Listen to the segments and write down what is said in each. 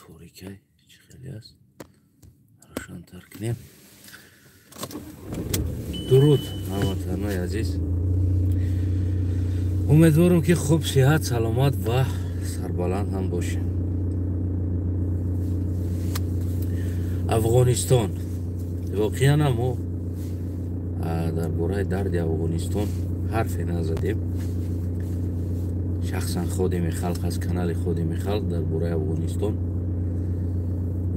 Торикай чӣ хеле аст, равшантар кунем. Дуруд, ҳамватанои азиз, умедворам, ки хуб, сиҳат, саломат ва сарбаланд ҳам бошем. Афғонистон, воқеан мо дар бораи дарди Афғонистон ҳарфе назадем. Шахсан Ходими халқ аз канали Ходими халқ дар бораи Афғонистон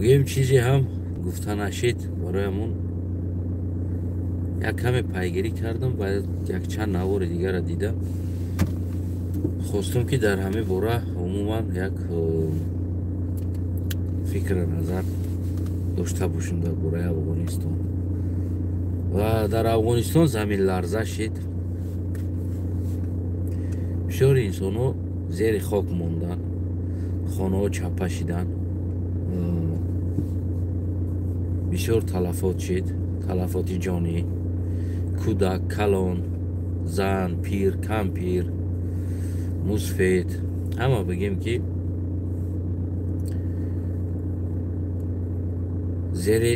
гӯем чизе ҳам гуфта нашид. Бароямон як каме пайгирӣ кардам ва якчанд навори дигарро дидам. Хостум, ки дар ҳамин бора умуман як фикру назар дошта бошем дар бораи Афғонистон. Ва дар Афғонистон заминларза шид, бисёри инсонҳо зери хок монданд, хонаҳо чапа шиданд, бисёр талафот шид, талафоти ҷонӣ, кӯдак, калон, зан, пир, кампир, мусфед, ҳама бигем, ки зери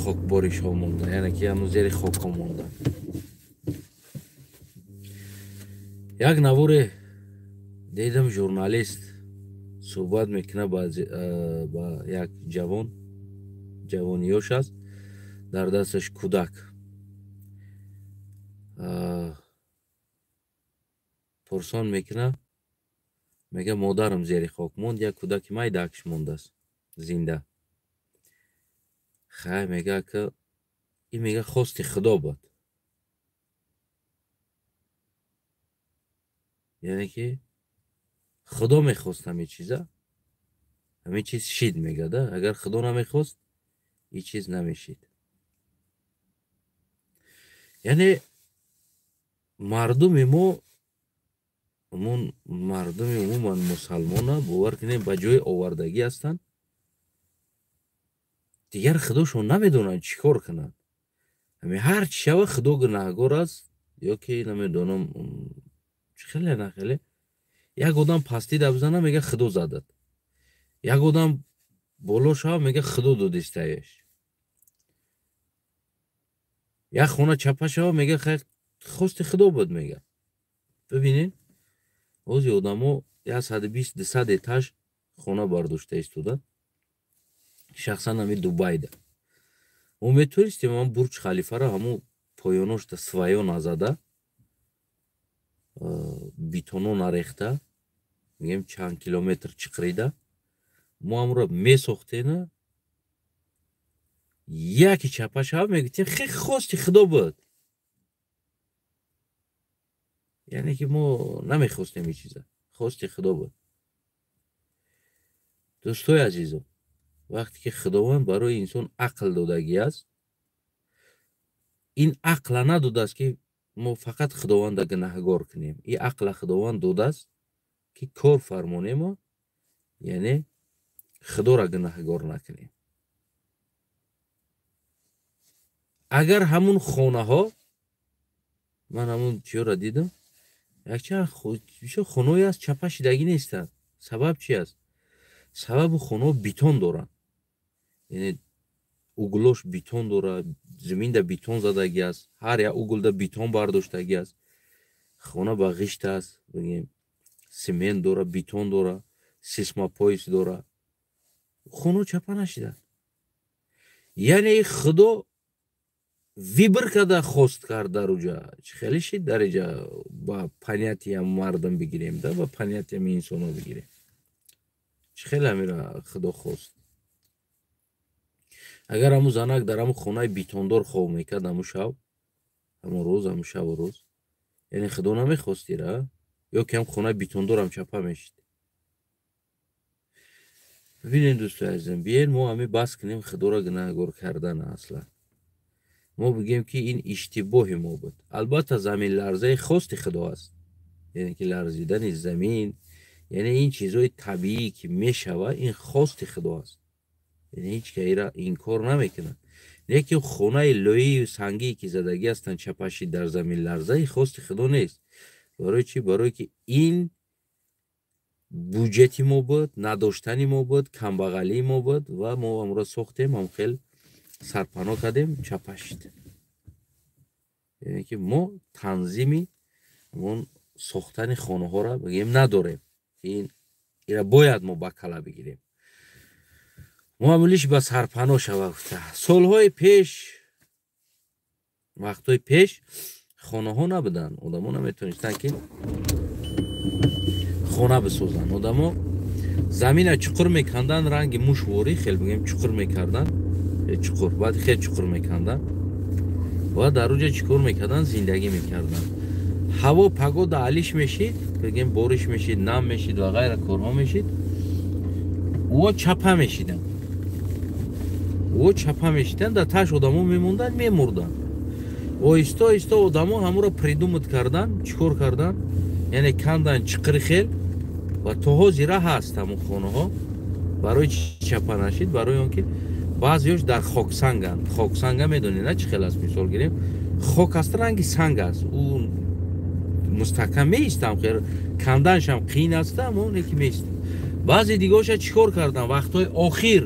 хокборишҳо монда, яъне ки ҳамун зери хокҳо монда. Як наворе дидам, журналист суҳбат мекунад ба як ҷавон, ҷавони ёш аст, дар дасташ кӯдак. Пурсон мекунад, мега: «Модарам зери хок монд, як кӯдаки майдаакш мондааст зинда». Хай, мега, ка ин, мега, хости Худо буд. Яъне ки Худо мехост ҳамин чиза, ҳамин чиз шид, мега, да. Агар Худо намехост, ин чиз намешид. Яъне мардуми мо, мардуми умуман мусалмона, бовар кунем, ба ҷои овардагӣ ҳастанд. Дигар худошон намедонанд, чӣ кор кунанд. Ҳамин ҳар чӣ шава, Худо гунаҳгор аст ё ки намедонам хеле на хеле. Як одам пастида бизана, мега, Худо задад, як одам боло шава, мега, Худо додистаеш, як хона чапа шава, мега, хости Худо буд, мега. Бибинед, ҳози одамо 120, 200 этаж хона бардошта истода, шахсан ҳами Дубайда. Мо метавонистем ҳам Бурҷ Халифаро ҳамун поёношда свая назада, бетоно нарехта, мегем, чанд километр чиқрида мо ҳамро месохтена, яке чапа шава, мегуфтем, хе, хости Худо буд. Яъне ки мо намехостем ин чиза, хости Худо буд. Дӯстои азизом, вақте ки Худованд барои инсон ақл додагӣ аст, ин ақла надодааст, ки мо фақат Худованда гунаҳгор кунем. Ин ақла Худованд додааст, ки кор фармонемо, яъне Худоро гунаҳгор накунем. Агар ҳамун хонаҳо, ман ҳамун чиёро дидам, якчанд бисёр хонаҳое аст, чапа шидагӣ нестанд. Сабаб чи аст? Сабабу хонаҳо бетон доранд, яъне угл ош бетон дорад, заминда бетон задагӣ аст, ҳар як угл да бетон бардоштагӣ аст. Хона ба ғишт аст, бигем, семент дора, бетон дора, сейсмопояс дора, хонаҳо чапа нашиданд. Яъне Худо выбор карда, хост кард дар уҷа. Чӣ хеле шид дар иҷа, ба понятия мардум бигирем, да, ба понятия ми инсонҳо бигирем, чӣ хеле ҳамира Худо хост? Агар ҳамун занак дар ҳамун хонаи бетондор хоб мекард, ҳамун шаб, ҳамун рӯз, ҳамун шабу рӯз, яъне Худо намехостира ё ки ҳам хонаи бетондорам чапа мешид? Бибинед, дӯстои азизам, биёед мо ҳамин бас кунем Худоро гунаҳгор кардан. Аслан мо бигӯем, ки ин иштибоҳи мо буд. Албатта, заминларзаи хости Худо аст, яъне ки ларзидани замин, яъне ин чизҳои табиӣ, ки мешавад, ин хости Худо аст, яъне ҳеҷ каира инкор намекунад. Лекин хонаи лӯию сангие, ки задагӣ ҳастанд, чапаши дар заминларзаи хости Худо нест. Барои чӣ? Барое ки ин Буҷети мо буд, надоштани мо буд, камбағалии мо буд ва мо амро сохтем, ҳам хел сарпаноҳ кардем, чапа шид. Яъне ки мо танзими ҳамон сохтани хонаҳоро бигем надорем. Ин ира бояд мо ба кала бигирем. Муамилиш ба сарпаноҳ шава гуфта. Солҳои пеш, вақтҳои пеш хонаҳо набуданд. Одамо наметонистанд ки хона бисозанд. Одамо замина чуқур меканданд, ранги мушворӣ хел бигем чуқур мекарданд, чуқур, баъд хел чуқур меканданд ва дар уҷа чӣ кор мекарданд? Зиндагӣ мекарданд. Ҳаво погода алиш мешид, бигем бориш мешид, нам мешид ва ғайра корҳо мешид, ӯ чапа мешиданд. Ӯ чапа мешиданд, дар таш одамо мемонданд, мемурданд. Оҳиста оҳиста одамо ҳамуро придумать карданд, чӣ кор карданд? Яъне кандан чиқири хел ва то ҳозира ҳаст ҳамун хонаҳо. Барои чӣ чапа нашид? Барои он ки баъзеёш дар хоксанганд. Хоксанга медонед на чӣ хел аст? Мисол гирем, хок аст, ранги санг аст, ӯ мустаҳкам меистам, хел канданшам қиин аст, аммо неки меистам. Баъзе дигаоша чӣ кор карданд? Вақтҳои охир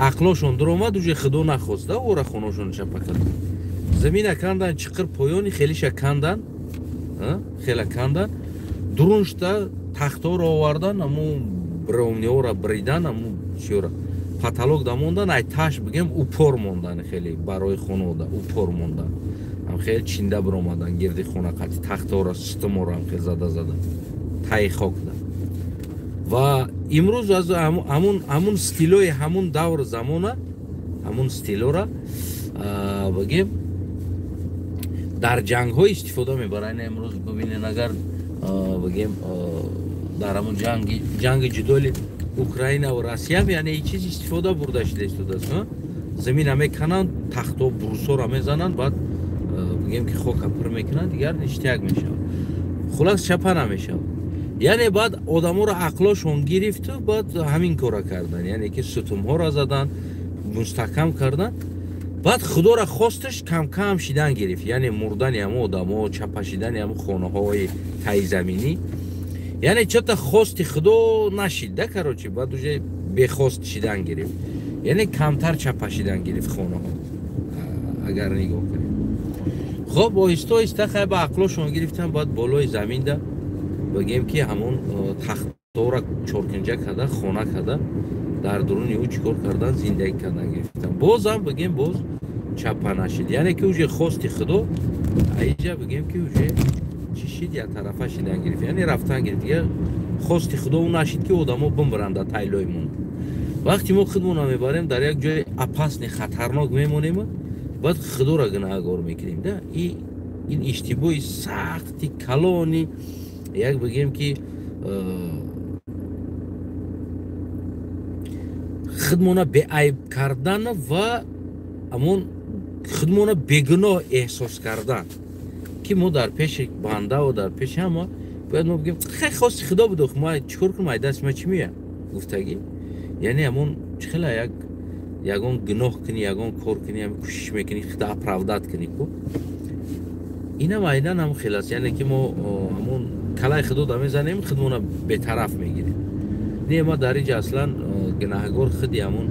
ақлошон дуромад, уже худо нахоста ора хонашон чапа кард. Замина кандан чиқир, поёни хелиша кандан, хела кандан, дуруншта тахтаҳоро овардан, аму бровниҳоро бридан, аму чиёра потолок да мондан, ай таш бигем упор мондан, хеле барои хонода упор мондан, ам хеле чинда биромадан гирди хона қати тахтаҳоро сутуморо ам хел зада зада таи хокда. Ва имрӯз аз ҳамун стилои ҳамун давр замона, ҳамун стилора бигем дар ҷангҳо истифода мебаранд. Имрӯз бибинед, агар бигем дар ҳамун ҷанги ҷудоли Украина ва Россия, яъне ин чиз истифода бурда шуда истодааст. Замина мекананд, тахто брусора мезананд, баъд бигем ки хока пур мекунанд, дигар ништяк мешавад. Хулас чапа намешавад. Яъне баъд одаморо ақлошон гирифту баъд ҳамин кора кардан, яъне ки сутумҳоро задан, мустаҳкам кардан. Баъд худоро хосташ камкам шидан гирифт, яъне мурдани ҳамон одамо, чапа шидани ҳамон хонаҳои таизаминӣ. Яъне чата хости худо нашид да, короче, баъд уже бехост шидан гирифт, яъне камтар чапа шидан гирифт хонаҳо, агар нигоҳ кунем. Хоб оҳиста оҳиста хай ба ақлошон гирифтан, баъд болои заминда бигем ки ҳамон тахтора чоркунҷа карда, хона карда, дар дуруни ӯ чӣ кор кардан? Зиндагӣ кардан гирифтан. Бозам бигем боз чапа нашид, яъне ки уже хости худо аиҷа бигем ки уже чӣ шид, як тарафа шидан гирифт, яъне рафтан гирифт. Дигар хости худо ӯ нашид ки одамо бимбиранд дар тайлоимон. Вақте мо худмонро мебарем дар як ҷои опасный, хатарнок мемонем, баъд худоро гунаҳгор мекунем да. Ин иштибоҳи сахти калони як бигем ки худмона беайб кардан ва ҳамон худмона бегуноҳ эҳсос кардан, ки мо дар пеши банда ва дар пеши ҳама бояд мо бигем хай хости худо буд, ма чӣ кор кунам, ай даст ма чӣ меяд гуфтагӣ. Яъне ҳамон чӣ хела як ягон гуноҳ кунӣ, ягон кор кунӣ, ҳам кӯшиш мекунӣ худо оправдать кунӣ ку. Инам айнан ҳам хел аст, яъне ки мо ҳамон калаи худо да мезанем, худмона бетараф мегирем. Не, ма дар инҷа аслан гунаҳгор худи ҳамон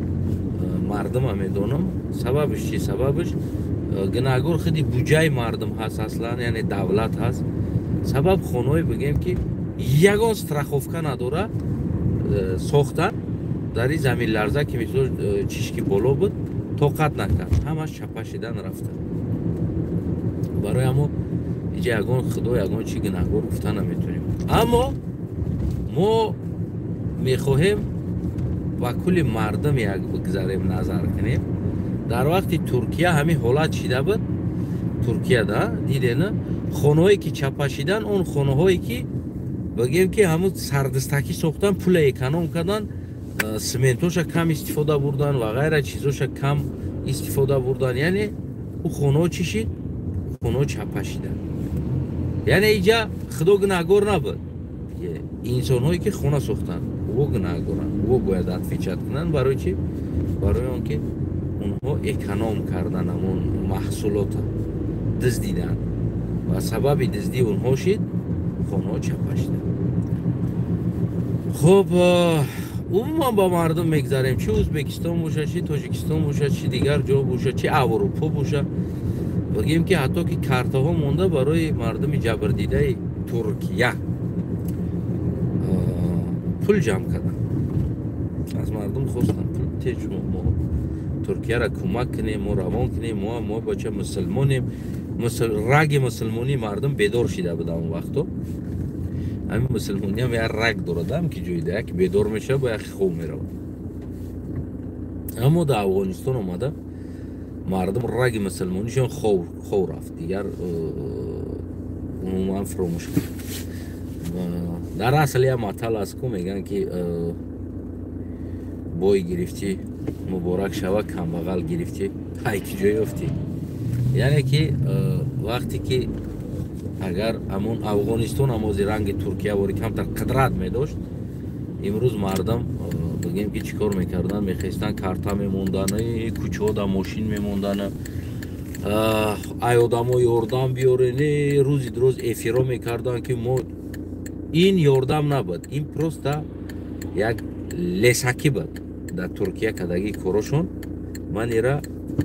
мардума медонам. Сабабш чи? Сабабш гунаҳгор худи буҷаи мардум ҳаст аслан, яъне давлат ҳаст. Сабаб хонаҳое бигем ки ягон страховка надора сохтан, дар ин заминларза ки мисол чишки боло буд, тоқат накард, ҳамаш чапа шидан рафта. Барои ҳамо иҷа ягон худо ягон чи гунаҳгор гуфта наметонем. Аммо мо мехоҳем ба кулли мардум як бигзарем, назар кунем. Дар вақти Туркия ҳамин ҳолат шида буд. Туркияда дидена хонаҳое ки чапа шидан, он хонаҳое ки бигем ки ҳамун сардистакӣ сохтан, пула эконом кардан, сементоша кам истифода бурдан ва ғайра чизоша кам истифода бурдан, яъне ӯ хонаҳо чӣ шид? Хонаҳо чапа шидан. Яъне иҷа худо гунаҳгор набуд, инсонҳое ки хона сохтанд ӯ гунаҳгоранд, ӯ бояд отвечать кунанд. Барои чӣ? Барои он ки онҳо эконом кардан ҳамон маҳсулота дуздиданд ва сабаби дуздии онҳо шид хонаҳо чапа шиданд. Хуб, умуман ба мардум мегзарем, чи Ӯзбекистон бошад, чи Тоҷикистон бошад, чи дигар ҷо бошад, чи Аврупо бошад, бигем ки ҳатто ки картаҳо монда барои мардуми ҷабрдидаи Туркия пул ҷамъ карданд, аз мардум хостанд пул те шумо мо Туркияро кӯмак кунем, мо равон кунем, мо бача мусулмонем. Раги мусулмонии мардум бедор шида буда он вақто. Ҳамин мусулмониам як раг дорад, ам ки ҷоида як бедор мешавад, бо як хоб меравад. Аммо дар Афғонистон омада мардум раги мусулмонишон хов рафт, дигар умуман фуромӯш кард. Дар асл як матал аст ку, мегӯянд ки бой гирифтӣ муборак шава, камбағал гирифтӣ ҳай ки ҷой ёфтӣ. Яъне ки вақте ки агар ҳамон Афғонистон ҳам ози ранги Туркия вори камтар қудрат медошт, имрӯз мардум бигем ки чӣ кор мекарданд? Мехестанд, карта мемонданд, кӯчаҳо мошин мемонданд, ай одамо ёрдам биёрен, рӯзи дуроз эфиро мекарданд ки мо ин ёрдам набуд, ин просто як лесакӣ буд дар Туркия кардагии корошон. Ман ира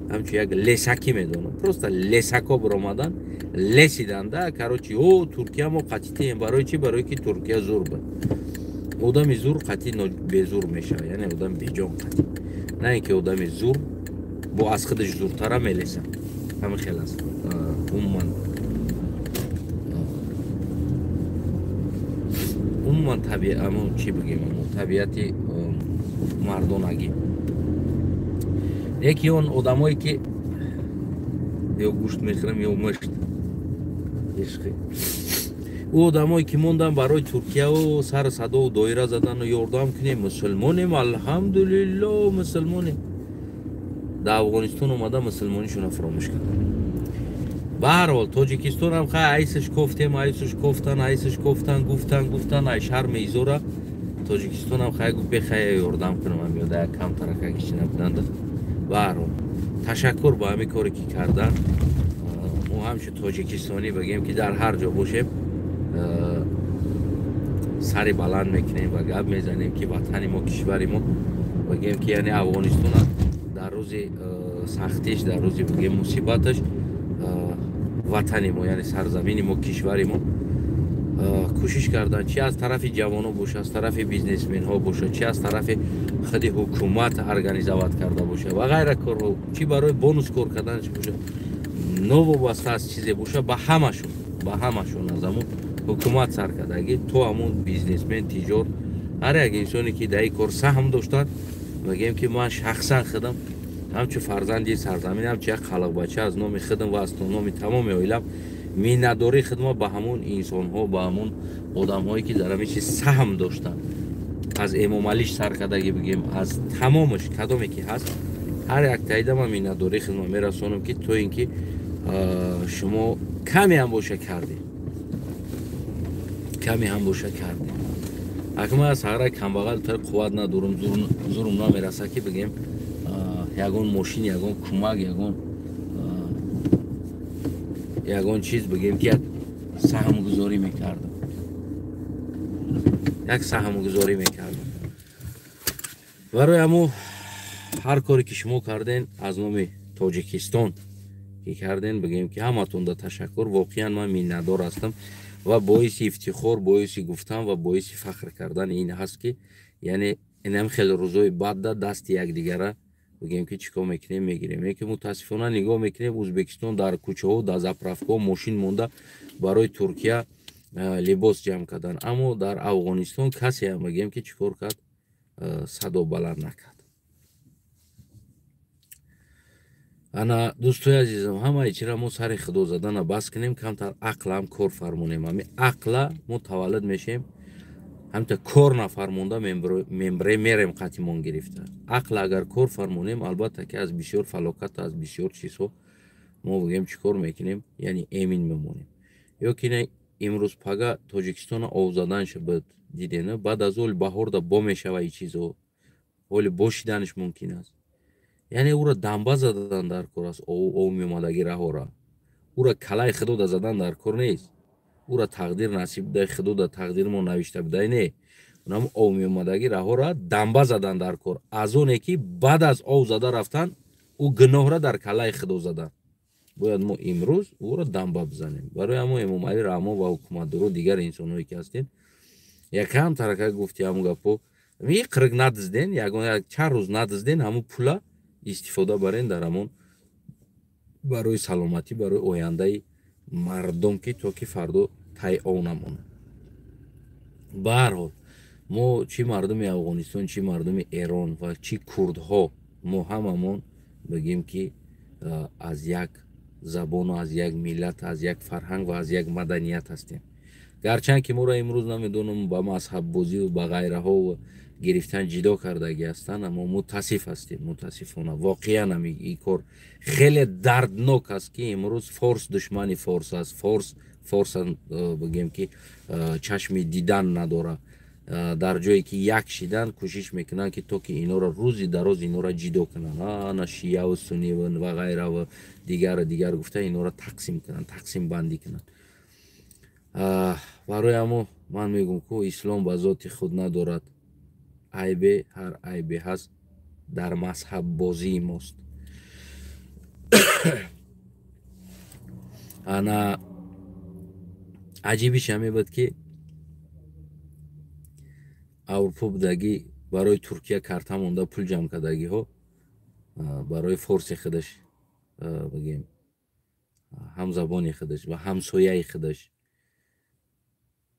ҳамчун як лесакӣ медонам, просто лесако биромадан лесиданда. Короче, о Туркия мо қатитием. Барои чӣ? Барои ки Туркия зур буд. Одами зур қатӣ безур мешавад, яъне одами беҷон қатӣ, на ин ки одами зур бо аз худаш зуртара мелесад. Ҳамин хел аст умуман. Умуман амон чӣ бигем, табиати мардонагӣ. Яке он одамое ки ё гӯшт мехӯрам, ё мушт ишқи, ӯ одамое ки мондан барои Туркияу сару садову доира задану ёрдам кунем, мусулмонем, алҳамдулилло, мусулмонем. Дар Афғонистон омада мусулмонишона фуромӯш карданд. Ба ҳар ҳол Тоҷикистонам хай айсаш кофтем, айсаш кофтан, айсаш кофтан, гуфтан, гуфтан, ай шарми изора Тоҷикистонам хай гуфт бехая ёрдам кунам, ам ёда як камтарака кишина буданда. Ба ҳар ҳол ташаккур ба ҳамин коре ки кардан. Мо ҳамчун тоҷикистонӣ бигем ки дар ҳар ҷо бошем сари баланд мекунем ва гап мезанем ки ватани мо, кишвари мо, бигем ки яъне Афғонистон дар рӯзи сахтиш, дар рӯзи бигем мусибаташ ватани мо, яъне сарзамини мо, кишвари мо кӯшиш карданд, чи аз тарафи ҷавонон боша, аз тарафи бизнесменҳо боша, чи аз тарафи худи ҳукумат организовать карда боша ва ғайра корҳо, чи барои бонус кор карданаш боша, новобаста аз чизе боша, ба ҳамашон, ба ҳамашон аз ҳамон ҳукумат сар кардагӣ то ҳамон бизнесмен, тиҷор, ҳар як инсоне ки дар ин кор саҳм доштанд, мегӯем ки ман шахсан худам ҳамчун фарзанди сарзамин, ҳамчун як халқбача аз номи худам ва аз номи тамоми оилам миннатдории худма ба ҳамон инсонҳо, ба ҳамон одамҳое ки дар ҳамин чиз саҳм доштанд, аз Эмомалиш сар кардагӣ бигем, аз тамомаш кадоме ки ҳаст, ҳар як таида ман миннатдории худма мерасонам ки то ин ки шумо каме ҳам боша кардем, каме ҳам боша кардем. Ака ман аз ҳара камбағал тар қувват надорам, зурум намераса ки бигем ягон мошин, ягон кӯмак, ягон чиз бигем ки як саҳмгузорӣ мекардам, як саҳмгузорӣ мекардам. Барои ҳамо ҳар коре ки шумо карден аз номи Тоҷикистон ки карден, бигем ки ҳаматонда ташаккур. Воқеан ман миннатдор ҳастам ва боиси ифтихор, боиси гуфтан ва боиси фахр кардан ин ҳаст ки яъне инам хеле рӯзои бадда дасти якдигара бигем ки чӣ кор мекунем, мегирем. Яке мутаассифона нигоҳ мекунем, Ӯзбекистон дар кӯчаҳо, дар заправкаҳо мошин монда барои Туркия либос ҷамъ кардан, аммо дар Афғонистон касе ҳам бигем ки чӣ кор кард, садо баланд накард. Ана дӯстои азизам, ҳамаи чира мо сари худо задана бас кунем, камтар ақлам кор фармонем. Ҳами ақла мо таваллуд мешем, ҳамта кор нафармонда мембре мерем қатимон гирифта. Ақл агар кор фармонем, албатта ки аз бисёр фалокат, аз бисёр чизҳо мо бигем чӣ кор мекунем, яъне эмин мемонем. Ё ки не, имрӯз пага Тоҷикистона ов задан шуд, дидена, баъд аз оли баҳорда бо мешава и чизҳо, оли бошиданаш мумкин аст. Яъне ӯро дамба задан дар кор аст, ов меомадаги раҳора. Ӯро калаи худода задан дар кор нест. Ӯро тақдир насиб будай, худода тақдирмо навишта будай, не. Нам ов меомадагӣ раҳора дамба задан дар кор, аз оне ки баъд аз ов зада рафтан, ӯ гуноҳра дар каллаи худо задан. Бояд мо имрӯз ӯро дамба бизанем. Барои ҳамо Эмомалӣ Раҳмон ва ҳукуматдоро, дигар инсонҳое ки ҳастем, якам тарака гуфти ҳамун гапо иқрик надизден, ягон чанд рӯз надизден, ҳамун пула истифода барен дар ҳамон барои саломатӣ, барои ояндаи мардум, ки то ки фардо тай ов намонад. Ба ҳар ҳол, мо чӣ мардуми Афғонистон, чӣ мардуми Эрон ва чӣ курдҳо, мо ҳамамон бигем ки аз як забону аз як миллат, аз як фарҳанг ва аз як маданият ҳастем. Гарчанд ки моро имрӯз, намедонам, ба мазҳаббозию ба ғайраҳо гирифтан ҷидо кардагӣ ҳастанд, аммо мутаассиф ҳастем, мутаассифона, воқеан ами ин кор хеле дарднок аст, ки имрӯз форс душмани форс аст, форс форса бигем ки чашми дидан надорад. Дар ҷое ки як шидан, кӯшиш мекунанд, ки то ки инора рӯзи дароз инора ҷидо кунанд, ана шияву сунниву ва ғайраву дигару дигар гуфта, инора тақсим кунанд, тақсимбандӣ кунанд. Барои ҳамо ман мегӯм, ку ислом ба зоти худ надорад айбе, ҳар айбе ҳаст, дар мазҳаббозии мост. Ана аҷибиш ҳаме буд, ки Аврупо будагӣ барои Туркия карта монда пул ҷамъ кардагиҳо, барои форси худаш, бигем, ҳамзабони худаш ва ҳамсояи худаш.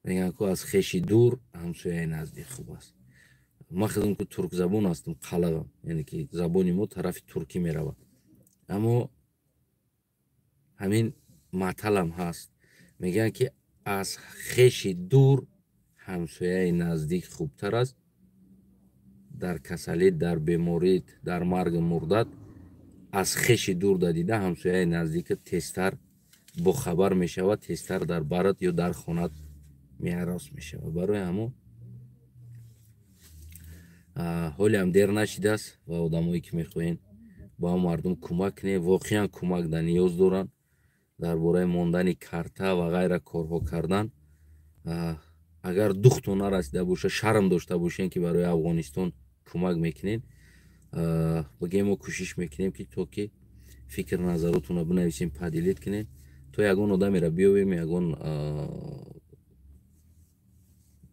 Мегӯянд, ку аз хеши дур ҳамсояи наздик хуб аст. Ман худам ку туркзабон ҳастам, қалағам, яъне ки забони мо тарафи туркӣ меравад, аммо ҳамин маталам ҳаст, мегӯянд, ки аз хеши дур ҳамсояи наздик хубтар аст. Дар касалӣ, дар беморит, дар марги мурдат аз хеши дур дадида ҳамсояи наздикат тезтар бохабар мешавад, тезтар дар барат ё дар хонат меарос мешавад. Барои ҳамон ҳолиам дер нашидааст ва одамое ки мехоҳем ба он мардум кӯмак кунем, воқеан кӯмак дар ниёз доранд. Дар бораи мондани карта ва ғайра корҳо кардан, агар духтон нарасида боша, шарм дошта бошем, ки барои Афғонистон кӯмак мекунем, бигем, мо кӯшиш мекунем, ки то ки фикр назаротонро бинависем, поделить кунем, то ягон одамеро биёбем, ягон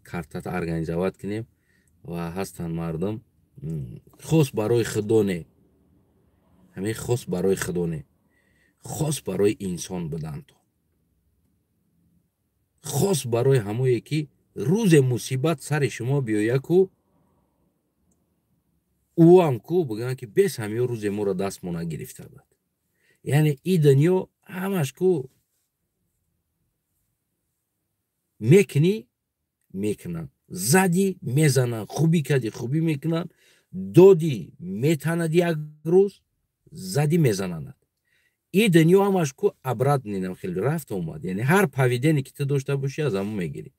картата организовать кунем. Ва ҳастанд мардум, хос барои худо не, ҳамин хос барои худо не, хос барои инсон буданд, хос барои ҳамое ки рӯзе мусибат сари шумо биёяд, ку ӯам ку бигӯянд, ки бес ҳамиё рӯзе моро дастмо нагирифта буд. Яъне и дунё ҳамаш ку мекунӣ, мекунанд, задӣ, мезананд, хубӣ кардӣ, хубӣ мекунанд, додӣ, метанад, як рӯз задӣ, мезананад. И дунё ҳамаш ку обратно нам хеле рафт омад, яъне ҳар поведение ки ту дошта бошӣ, аз ҳамон мегирӣ.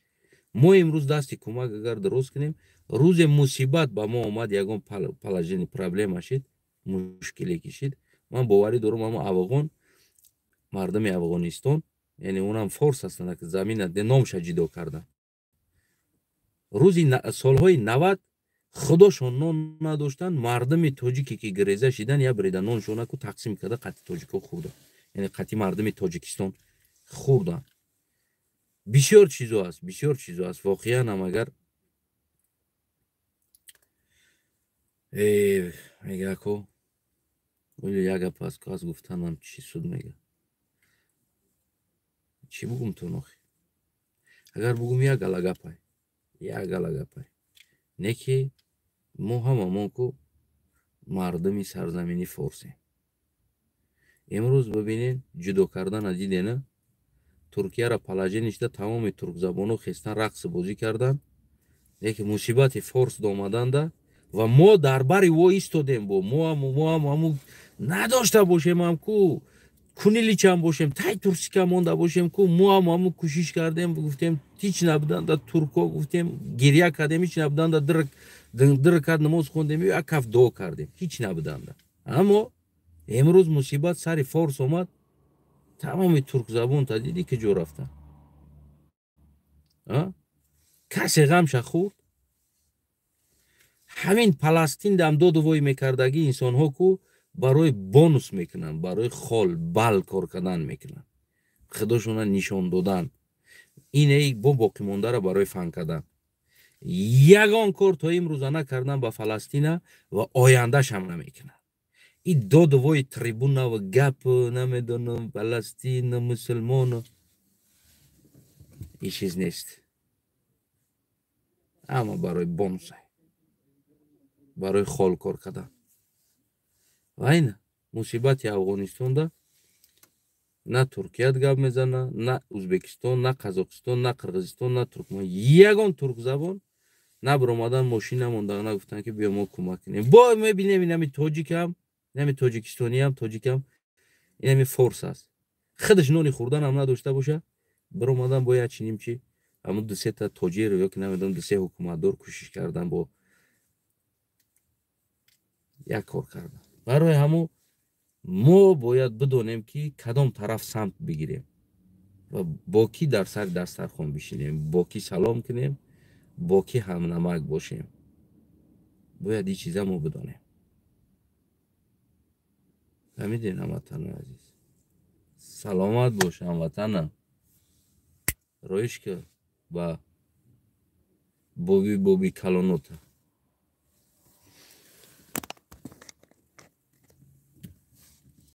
Мо имрӯз дасти кӯмак агар дуруст кунем, рӯзе мусибат ба мо омад, ягон положение проблема шид, мушкиле кишид, ман боварӣ дорам, ҳамо афғон, мардуми Афғонистон, яъне онам форс ҳастанд, замина номша ҷидо кардан. Рӯзи солҳои 90 худошон нон надоштанд, мардуми тоҷике ки гиреза шидан, як брида ноншона ку тақсим карда, қати тоҷико хӯрдан, яъне қати мардуми Тоҷикистон хӯрдан. Бисёр чизо аст, бисёр чизо аст. Воқеан ҳам агар мега ку як гап аст, ку аз гуфтанам чӣ суд мега, чӣ бугум тон охи? Агар бугум, як гала гапай, як гала гапай. Не ки мо ҳамамон ку мардуми сарзамини форсем. Имрӯз бибинед, ҷудо кардана дидена, Туркияра положение шуда, тамоми туркзабоно хестан, рақси бозӣ карданд, лекин мусибати форс омаданда ва мо дар бари во истодем. Бо моам ҳаму надошта бошем ҳам ку куниличам бошем, тай турсика монда бошем ку, мо ҳам ҳаму кӯшиш кардем, гуфтем, ҳеч набуданда турко, гуфтем, гиря кардем, ҳеч набуданда дир кард, намоз хондем, як каф дуо кардем, ҳеч набуданда. Аммо имрӯз мусибат сари форс омад, тамоми туркзабон та дидӣ, ки ҷо рафтан, касе ғамша хӯрд. Ҳамин Паластин дам доду вой мекардагӣ инсонҳо ку барои бонус мекунанд, барои хол бал кор кардан мекунанд, худошона нишон додан. Ине бо боқимондаро барои фан кардан. Ягон кор то имрӯза накардан ба Фаластина ва ояндашам намекунанд. И доду вои трибуна ва гап, намедонам, Паластина, мусулмону, ин чиз нест. Ама барои бонуса, барои хол кор кардан. Ва ина мусибати Афғонистонда на Туркият гап мезана, на Ӯзбекистон, на Қазоқистон, на Қирғизистон, на Туркман. Ягон туркзабон на биромадан, мошина монда, нагуфтанд, ки биё, мо кӯмак кунем. Бо мебинем, инами тоҷикам, инами тоҷикистониам, тоҷикам, инами форс аст, худаш нони хӯрданам надошта боша, биромадан бо як чиним чи ҳамун дусета тоҷир ё ки намедонам, дусе ҳукуматдор кӯшиш кардан, бо як кор кардан. Барои ҳамун мо бояд бидонем, ки кадом тараф самт бигирем ва бо кӣ дар сари дастархон бишинем, бо кӣ салом кунем, бо кӣ ҳамнамак бошем. Бояд ин чиза мо бидонем. Фаҳмидем, ҳамватанои азиз? Саломат бош, ҳамватанам. Роиш ка ба боби боби калонота.